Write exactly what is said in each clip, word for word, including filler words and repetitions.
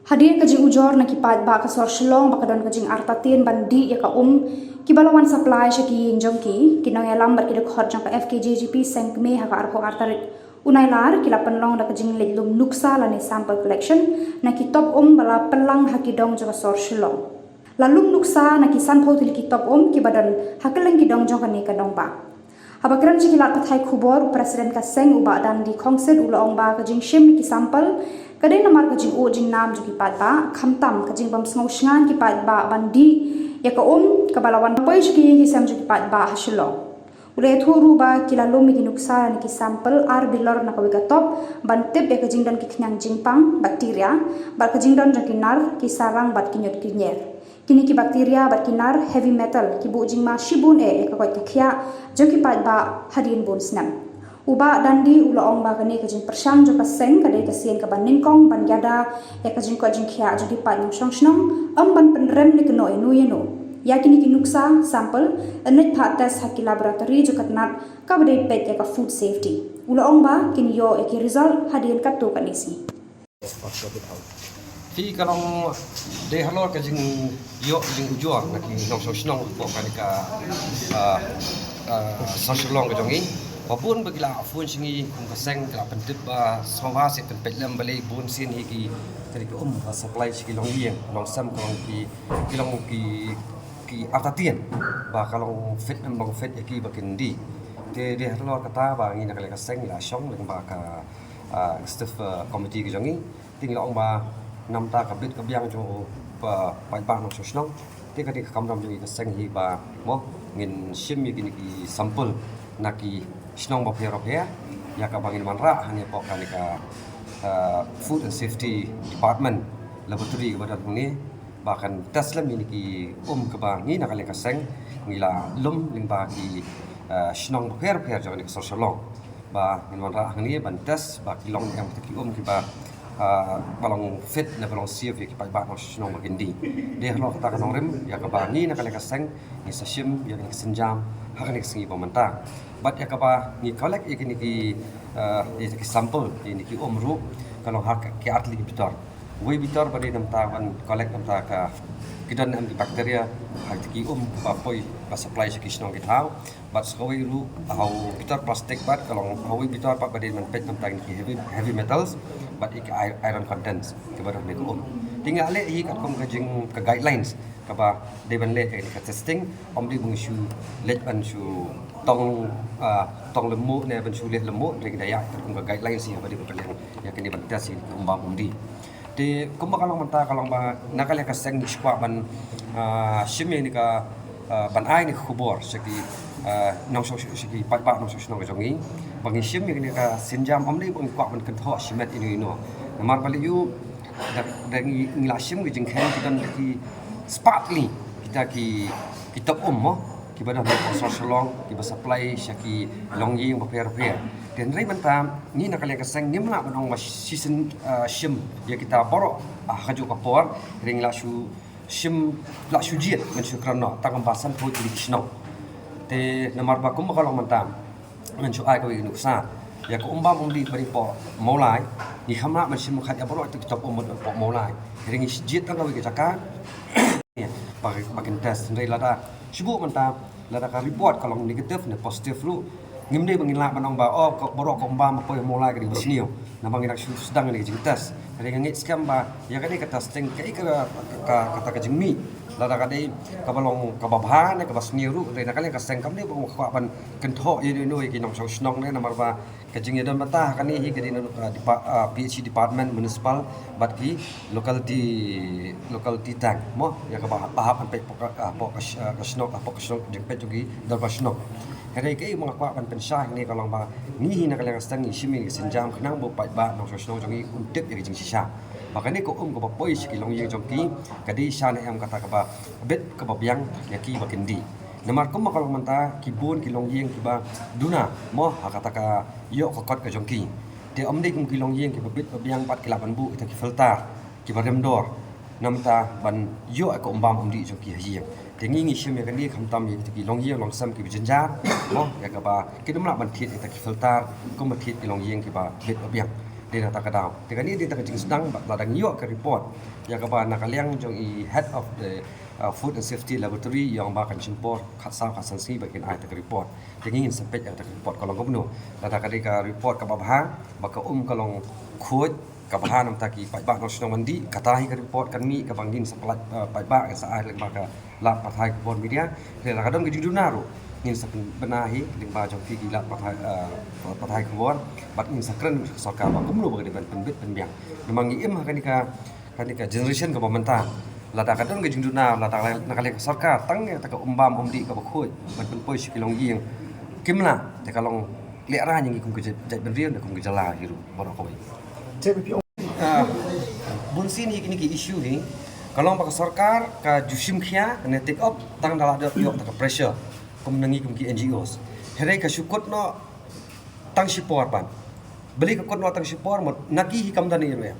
Hadien ka jingujor na ki paidbah ka sor Shillong ba ka don ka jingartatien ban dih ïa ka um kiba la wan supply sha ki ïing jong ki, ki nongïalam bad ki dkhot jong ka F K J G P seng kmie ha ka arphew ar tarik u Nailar ki la pynlong da ka jingleit lum nuksa lane sample collection na ki top um ba la pynlang ha ki dong jong ka sor Shillong. La lum nuksa na ki sanphew tylli ki top um kiba don ha kylleng ki dong jong kane ka nongbah. Haba kren sha ki lad pathai khubor, u President ka seng u Bah Dandi Khongsit u la ong ba ka jingshim ki sample ka dei namar ka jingud jingnam jong ki paidbah, khamtam ka jingbym sngew shngaiñ ki paidbah ban dih ïa ka um kaba la wan poi sha ki ïing ki sem jong ki paidbah ha Shillong. U la ïathuh ruh ba ki la lum ïa ki nuksa na ki sample ar bilor na kawei ka top ban tip ïa ka jingdon ki khñiang jingpang, bacteria, bad ka jingdon jong ki nar, ki sarang bad ki ñiut ki ñier. Kine ki bacteria bad ki nar, heavy metal, ki buh jingma shibun eh ïa ka koit ka khiah jong ki paidbah hadien bun snem. U Bah Dandi u la ong ba kane ka jingpyrshang jong ka seng ka dei ka sien kaba nyngkong ban ïada ïa ka jingkoit jingkhiah jong ki paid nongshong shnong, ym ban pynrem ne kynnoh ïano ïano. Ïa kine ki nuksa, sample, yn leit phah test ha ki laboratory jong ka tnat kaba dei peit ïa ka food safety. U la ong ba kin ïoh ïa ki result hadien katto katne sngi. Hi ka long dei halor ka jingïoh jingujor na ki nongshong shnong hapoh kane ka, ah, ah, sor Shillong ka jong ngi. Ba bun ba ki la phone sha ngi kum ka seng, ki la pyntip ba sngewbha seh pynpeit lem balei bun sien hi ki, kane ki um ba supply sha ki longïing longsem, ka long ki, ki long ki, ki artatien ba ka long fit ne ym long fit ïa ki ba kin dih. Te dei halor kata ba ngi na ka liang ka seng ngi la shong lyngba ka, ah, executive, ah, committee ka jong ngi. Te ngi la ong ba namar ka bit ka biang jong u paidbah nongshong shnong, te ka dei ka kamram jong ngi ka seng hi ba mo ngin shim ïa kine ki sample na ki shnong bapher bapher, ïa kaba ngin wanrah hangne hapoh kane ka, ah, Food and Safety Department Laboratory kaba don hangne, ba kan test lem ïa kine ki um kaba ngi na ka liang ka seng ngi la lum lyngba ki, ah, shnong bapher bapher jong kane ka sor Shillong. Ba ngin wanrah hangne ban test ba ki long ne em kita ki um kiba, ah, ba long fit ne ba long safe ïa ki paidbah nongshong shnong ba kin dih. Dei halor kata ka nongrim ïa kaba ngi na ka liang ka seng ngi sa shim ïa kane ka sienjam ha kane ka sngi ba mynta. Bad ïa kaba ngi collect ïa kine ki, ah, ïa ki sample ïa kine ki um ruh ka long ha ki ar tylli ki bitor. Wei bitor ba dei namar ban collect namar ka ki don ne em ki bacteria ha kita ki um ba poi ba supply sha ki shnong ki thaw. Bad sa kawei ruh ha u bitor plastik bad ka long ha wei bitor pat ba dei ban peit namar ki heavy, heavy metals bad ki i-, iron contents kiba don ha kine ki um. Te ngi la leh hi katkum ka jing ka guidelines kaba dei ban leh ïa kane ka testing, ym dei ban shu leh ban shu tong, ah, tong lynti ne ban shu leh lynti, dei ngi da ïa katkum ka guidelines hi ba dei ban pynlong ïa kane ban test ïa ki um bam um dih. Te kumba ka long mynta ka long ba na ka liang ka seng ngi shu kwah ban, ah, shim ïa kane ka, ah, ban ai kane ka khubor sha ki, ah, nongshong, sha ki paidbah nongshong shnong ka jong ngi ba ngi shim ïa kane ka sienjam, ym dei ba ngi kwah ban kynthoh shimet ïano ïano. Namar balei ïoh da, da ngi, ngi la shim ka jingkheiñ ki don da ki spah tylli kita ki, ki top um mo kiba don hapoh sor Shillong kiba supply sha ki longïing bapher bapher. Te hynrei mynta ngi na ka liang ka seng ngim lah ban ong ba shisien, ah, shim ïa kita baroh, ah, ha kajuh ka por, hynrei ngi la shu shim, la shu jied ban shu kren noh tang ba sanphew tylli ki shnong. Te namar ba kumba ka long mynta ngan shu ai kawei ka nuksa ïa ka um bam um dih ba dei hapoh Mawlai. Ngi kham lah ban shim khat ïa baroh kita ki top um hapoh Mawlai, hynrei ngi jied tang kawei ka jaka ba, ba kin test. Hynrei lada shu buh mynta lada ka report ka long negative ne positive ruh, ngim dei ba ngin lah ban ong ba, oh, ka, baroh ka um bam ba poi ha Mawlai ka dei ba sniew, namar ngi dang shu sdang ïa kane ka jingtest. Hynrei nga ngeit skhem ba ïa kane ka testing kaei ka, ka, ka, kata ka jingmih, lada ka dei kaba long kaba bha ne kaba sniew ruh, hynrei na ka liang ka seng kam dei ba nga kwah ban kynthoh ïano ïano ïa ki nongshong shnong ne, namar ba ka jingïadon bynta ha kane hi ka dei na, ah, depa-, ah, P H E department municipal bad ki locality, locality tank mo, ïa kaba hap, hap ban peit hapoh ka, ah, hapoh ka sh-, ah, ka shnong, hapoh ka shnong, jingpeit jong ki dorbar shnong. Hynrei kaei ba nga kwah ban pynshai hangne ka long ba ngi hi na ka liang ka seng ngi shim ïa kane ka sienjam khnang ba u paidbah nongshong shnong jong ngi un tip ïa ka jingshisha ba kane ka um kaba poi sha ki longïing jong ki ka dei sha ne em kata kaba bit kaba biang ïa ki ba kin dih. Namar kumba ka long mynta ki bun ki longïing kiba duna mo ha kata ka ïoh ka kot ka jong ki. Te ym dei kum ki longïing kiba bit ba biang bad ki lah ban buh kita ki filter kiba rim dor namar ban ïoh ïa ka um bam um dih jong ki ha ïing. Te ngi ngi shim ïa kane khamtam ïa kita ki longïing longsem kiba jynjar mo, ïa kaba kin ym lah ban thied ïa kita ki filter kumba thied ki longïing kiba bit ba biang. Dei na kata ka daw. Te kane dei kata ka jingsdang ba la dang ïoh ka report ïa kaba na ka liang jong i head of the uh, food and safety laboratory ïa ong ba kan shim por khatsaw khatsan sngi ba kin ai kata ka report. Te ngi ngin sa peit ïa kata ka report ka long kumno. Lada ka dei ka report kaba bha ba ka um ka long khuid, kaba bha namar ki paidbah nongshong shnong ban dih, kata hi ka report kan mih kaba ngin sa pynlait, uh, paidbah ngin sa ai lyngba ka lad pathai khubor media. Lada ka don ka jingduna ruh ngin sa pynbna hi lyngba jong phi ki lad pathai, uh, pathai khubor bad ngin sa kren sorkar ba kumno ba ka dei ban pynbit pynbiang. Namar ngi im ha kane ka, kane ka generation kaba mynta, lada ka don ka jingduna lada na ka liang ka sorkar tang ïa kata ka um bam um dih kaba khuid ban pynpoi sha ki longïing, kim lah, te ka long lehraiñ ïa ngi kum ka jait, jait bynriew ne kum ka jylla hi ruh baroh kawei. Ah, bun sien hi kine ki issue hi ka long ba ka sorkar ka ju shim khia ne take up tang da la dep ïoh kata ka pressure kum na ngi kum ki N G Os. Hynrei ka shu kut noh tang shipor ban. Balei ka kut noh tang shipor? Namar na ki hi kam don ei ruh em.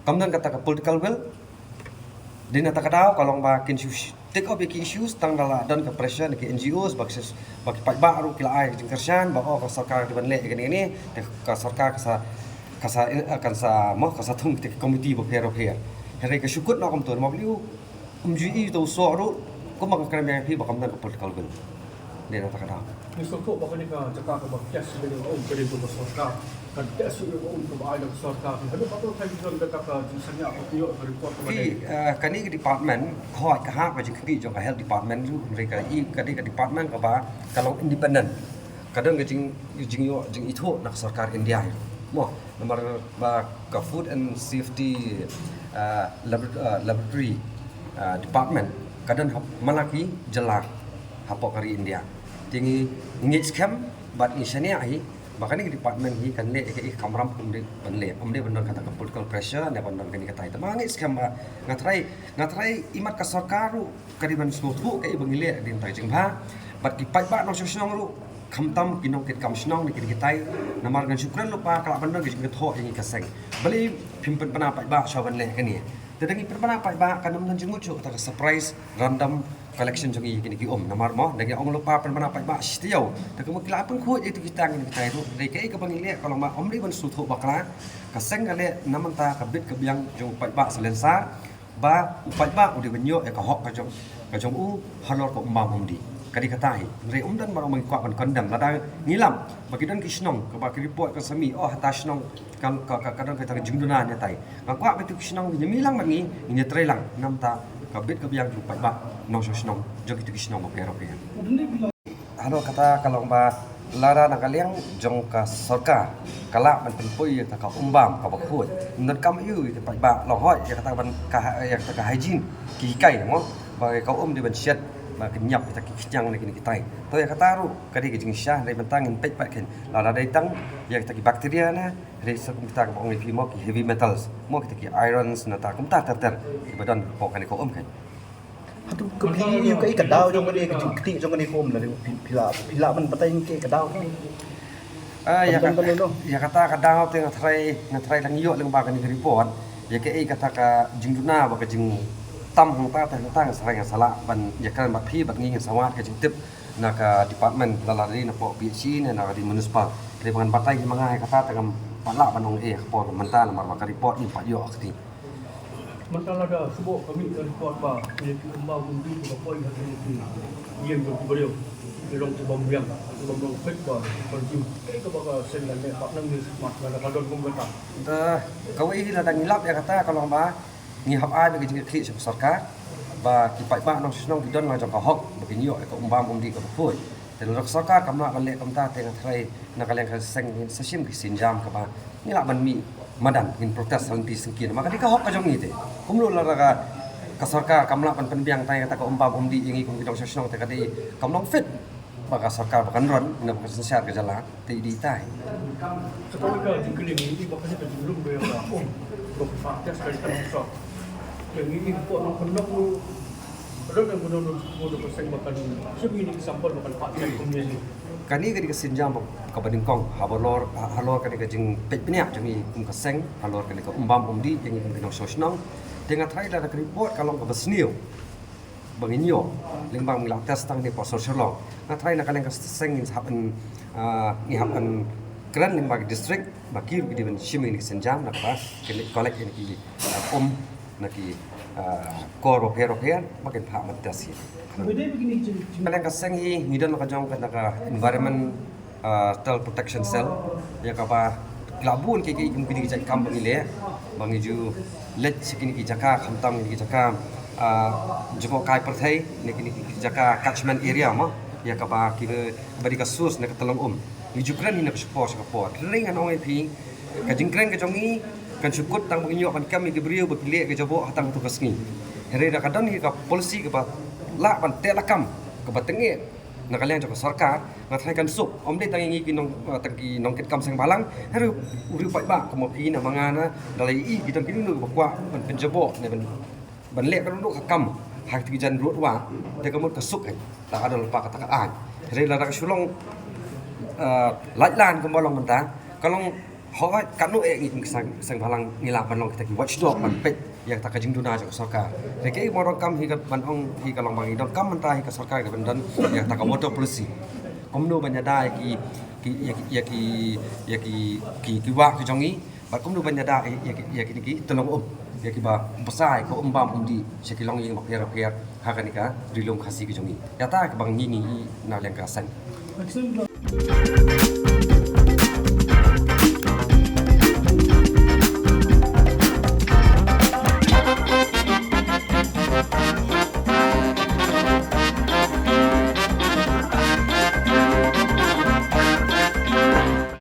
Kam don kata ka political will. Dei na kata ka daw ka long ba kin shu sh-, take up ïa ki issues tang da la don ka pressure na ki N G Os ba ki s-, ba ki paidbah ruh ki la ai ka jingkyrshan ba, oh, ka sorkar ka dei ban leh ïa kane kane, te ka sorkar ka sa, ka sa, eh, kan sa, mo, ka sa thung kita ki komiti bapher bapher. Hynrei ka shu kut noh kumto namar balei u, um ju i uto u soh ruh, kumba nga kren ïa phi ba kam don ka political will. Dei na kata ka daw. Ngi sngewthuh ba kane ka jaka kaba test ïa ka um ka dei ka sorkar. Kan test ïa ka um kaba ai da ka sorkar. Haduh katno taïew ki don kata ka jingshaniah ka pynïoh ka report kaba dei. Phi, eh, kane ka department, hooid ka hap ka jingkhmih jong ka health department ruh, hynrei ka i, ka dei ka department kaba ka long independent. Ka don ka jing, jingïoh, jingithuh na ka sorkar India hi. Mo, namar ba ka Food and Safety, eh, labor-, eh, Laboratory, eh, Department ka don ha man la ki jylla hapoh ka ri India. Te ngi ngeit skhem bad ngi shaniah hi ba kane ka department hi kan leh ïa kaei ka kamram kum dei ban leh. Ym dei ban don kata ka political pressure ne ban don kane katai. Te ma ngeit skhem ba nga tharai, nga tharai imat ka sorkar ruh ka dei ban sngewthuh kaei ba ngi leh dei na kata ka jingbha. Bad ki paidbah nongshong shnong ruh, khamtam ki nongkitkam shnong ne ki dei kitai, namar ngan shu kren lypa ka lah ban don ka jingkynthoh ïa ngi ka seng. Balei phim pynbna paidbah shuwa ban leh kane? Te da ngi pynbna paidbah kan ym don jingmut shuh kata ka surprise random collection jong ngi ïa kine ki um. Namar mo, da ngi ong lypa pynbna paidbah shi taïew, te kumno ki lah pynkhuid ïa kito ki tang ïa kitai ruh. Dei kaei kaba ngi leh ka long ba ym dei ban sngewthuh bakla. Ka seng ka leh na mynta ka bit ka biang jong paidbah Salensar. Ba u paidbah u dei ban ïoh ïa ka hok ka jong, ka jong u halor ka um bam um dih. Ka dei kata hi. Hynrei ym don ba ngi kwah ban condemn. Lada ngi lap ba ki don ki shnong kaba ki report ka sa mih, oh, hata shnong ka, ka, ka, ka don kata ka jingduna ne tai. Nga kwah ba kito ki shnong ngi ïa mih lang bad ngi, ngi ïa trei lang na mynta ka bit ka biang jong u paidbah nongshong shnong jong kito ki shnong bapher bapher. Halor kata ka long ba lada na ka liang jong ka sorkar ka lah ban pynpoi ïa kata ka um bam kaba khuid, ym donkam ïa u ïa ka paidbah, long hooid ïa kata ban ka, ïa kata ka hygiene ki hikai mo, ba ka um dei ban shet ba kin ïap ïa kita ki khñiang ne kine kitai. To ïa kata ruh ka dei ka jingshisha, hynrei mynta ngin peit pat khein lada dei tang ïa kita ki bacteria ne, hynrei sa kumta kaba ong ïa phi mo, ki heavy metals mo, kita ki irons nangta kumta ter ter kiba don hapoh kane ka um khein. Hato ka phi ïohi kaei ka daw jong kane ka jingkti jong kane ka um, lada phi, phi lah, phi lah ban batai kaei ka daw. Ah, ïa ka, ïa kata ka daw te nga tharai, nga tharai dang ïoh lyngba kane ka report. Ïa kaei kata ka jingduna bad ka jingtam hangta te hangta nga tharai ngan sa lah ban ïakren bad phi bad ngi ngin sa wad ka jingtip na ka department, lada dei napoh P H E ne na ka dei municipal. Te ba ngan batai hi ma nga ïa kata te ngam pat lah ban ong ei ha ka por mynta namar ba ka report ngim pat ïoh ha kti. Mynta lada shuh ka mih ka report ba ïa ki um bam um dih kiba poi ha ki ïing jong ki briew, ki long ki bym biang, ki bym long fit ba consume. Kaei kaba ka seng kan leh pat nang ne smat lada ka don kum kata? Te kawei hi lada ngi lap ïa kata ka long ba ngi hap ai ba ka jingkitkhlieh sha ka sorkar ba ki paidbah nongshong shnong ki don la jong ka hok ba kin ïoh ïa ka um bam um dih kaba khuid. Te lada ka sorkar kam lah ban leh kumta te nga tharai na ka liang ka seng ngin sa shim ki sienjam kaba ngi lah ban mih madan ngin protest ha lynti syngkien. Namar ka dei ka hok ka jong ngi te. Kumno lada ka, ka sorkar kam lah ban pynbiang tai kata ka um bam um dih ïa ngi kum ki nongshong shnong te ka dei kam long fit ba ka sorkar ba kan run ne ba ka synshar ka jylla te i dei tai. Sa kawei ka jingkylli ngi, i ba ka dei ka jinglong ba ïa ka um ba ka protest ka dei ka nongshong. Ïa ngi i ko nongkyndong ruh. Kane ka dei ka sienjam ba kaba nyngkong halor, halor kane ka jingpeit bniah jong ngi kum ka seng halor kane ka um bam um dih jong ngi kum ki nongshong shnong. Te nga tharai lada ka report ka long kaba sniew ba ngin ïoh lyngba ngi la test tang ne por sor sor long, nga tharai na ka liang ka seng ngin hap ban, ah, ngi hap ban kren lyngba ki district ba ki ruh ki dei ban shim ïa kine ki sienjam na kaba kin leit collect ïa kine ki, ah, um na ki, ah, kor bapher bapher ba kin phah ban test ïa. Na liang ka seng hi ngi don la ka jong ka, na ka Environment, ah, Environmental Protection Cell, ïa kaba la bun ki, ki, ki, ki jait kam ba ngi leh, ba ngi ju leit sha kine ki jaka, khamtam kine ki jaka, ah, jngohkai pyrthei, ne kine ki jaka catchment area mo, ïa kaba ki ba dei ka source na ka tyllong um. Ngi ju kren hi na ka shipor sha ka por. Hynrei ngan ong ïa phi, ka jingkren ka jong ngi kan shu kut tang ba ngin ïoh ban kem ïa ki briew ba ki leh ka jaboh ha tang tu ka sngi. Hynrei da ka don hi ka policy kaba lah ban teh lakam, kaba tyngeh na ka liang jong ka sorkar, nga tharai kan suk. Ym dei tang ïa ngi ki nong, ah, tang ki nongkitkam seng bhalang, hynrei u briew paidbah kum ma phi na ma nga, na da la ïohi ki don kino kino ba kwah ban pynjaboh ne ban, ban leh kano kano ka kam ha kito ki jaiñ rud wah, te ka mut ka suk, eh, ta ka don lypa kata ka aiñ. Hynrei lada ka shu long, ah, lait lan kumba long mynta, ka long hooid, katno eh ngi kum ki seng, seng bhalang ngi lah ban long kita ki watchdog ban peit ïa kata ka jingduna jong ka sorkar. Te kaei ba nga donkam hi ka ban ong hi ka long ba ngi donkam mynta hi ka sorkar ka ban don ïa kata ka water policy. Kumno ban ïada ïa ki, ki, ïa ki, ïa ki, ïa ki, ki, ki wah ki jong ngi, bad kumno ban ïada ïa ki, ïa ki, ïa ki tyllong um, ïa kiba bsa ïa ka um bam um dih sha ki longïing bapher bapher ha kane ka Ri Lum Khasi ka jong ngi. Ïa kata kaba ngi ngi i na liang ka seng.